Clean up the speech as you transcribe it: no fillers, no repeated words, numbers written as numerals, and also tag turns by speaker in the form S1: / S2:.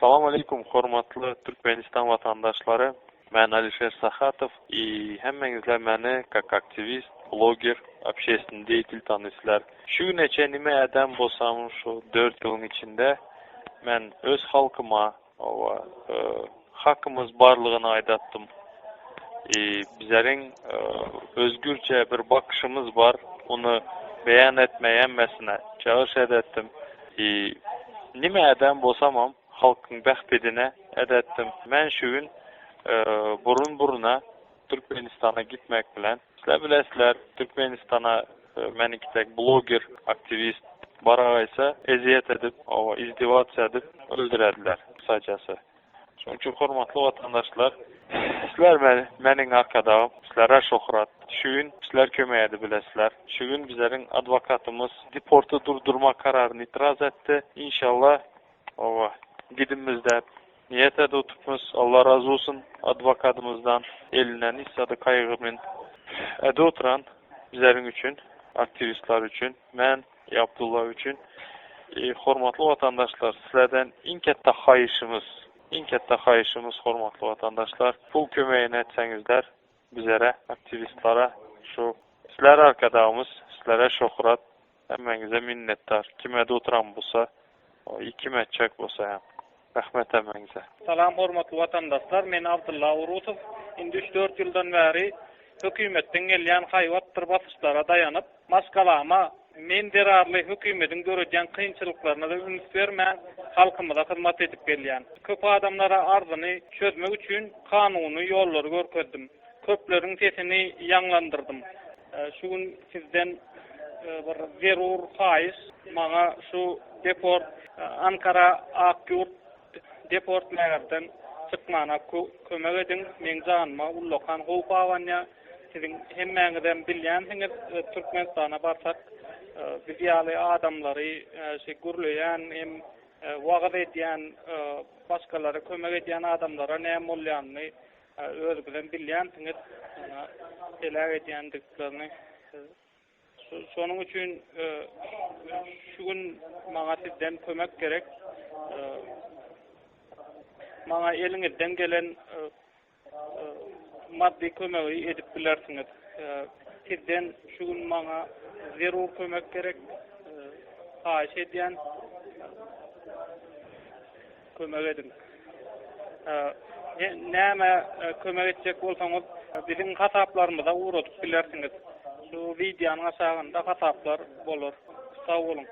S1: Salam aleýkum hormatly Türkmenistan watandaşlary men Alişer Sahatow i hemmeňizler meni kak aktiwist, bloger, obşestwnyý deýatel tanyslar. Şu güne çen nime eden bolsam şu dört ýylyň içinde men öz halkyma owa hakymyz barlygyny aýdatdym. I bizleriň özgürçe bir bakyşymyz bar ony beýan etmeý hemmesine çagyş edetdim. I nime eden bolsamam halkyň bähbidine edetdim. Men şu gün burun buruna Türkmenistana gitmek bilen, sizler bilesizler, Türkmenistana meniňki dek bloger, aktiwist baragaýsa ezýet edip, oba izdiwasiýa edip öldürediler kysajasy. Şonuň üçin hormatly watandaşlar, sizler meniň arkadagym, sizlere şöhrat. Şu gün sizler kömek edip bilesizler. Şu gün bizleriň adwokatymyz deporty durdurmak kararyny itiraz etdi. Inşallah, oba, gidimizde niýet edip oturpmyz. Allah razy bolsun adwokatymyzdan, elinden hiç zady kaýgyrmyn edip oturan bizleriň üçin, aktiwistler üçin, men, Abdulla üçin. Hormatly watandaşlar, sizlerden iň ketde haýyşymyz, iň ketde haýyşymyz hormatly watandaşlar, pul kömegini etseňizler bizere, aktiwistlere şu sizler arkadagymyz, sizlere şöhrat, hemmeňize minnetdar. Kim edip oturan bolsa, kim etjek bolsa hem. Rahmet hemmäňize.
S2: Salam hormatly watandaşlar men Abdylla Urusow indi üç dört ýyldan bäri hökümetden gelýän haýbatdyr basyşlara daýanyp maşgalama men zerarly hökümediň döredýän kynçylyklaryna-da üns bermän halkymyza hyzmat edip gelýän. Köp adamlara arzyny çözmek üçin kanuny ýollary görkezdim. Köpleriň sesini ýaňlandyrdym. Şu gün sizden bir zerur haýyş, maňa şu deport Ankara Ak ýurt deport lagerden çykmana kömek ediň, meň janyma ullakan howp abanýar. Siziň hemmäňizem bilýänsiňiz, Türkmenistana barsak biz ýaly adamlary şeý gürleýän hem wagyz edýän, başgalara kömek edýän adamlara näme bolýanyny Özüňizem bilýänsiňiz, heläk edýändiklerini. Şonuň üçin şu gün maňa sizden kömek gerek. Maňa eliňizden gelen maddy kömegi edip bilersiňiz. Sizden şu gün maňa zerur kömek gerek. Haýyş edýän. Kömek ediň. Näme kömek etjek bolsaňyz biziň hasaplarymyza ugradyp bilersiňiz. Şu wideonyň aşagynda hasaplar bolar. Sag boluň.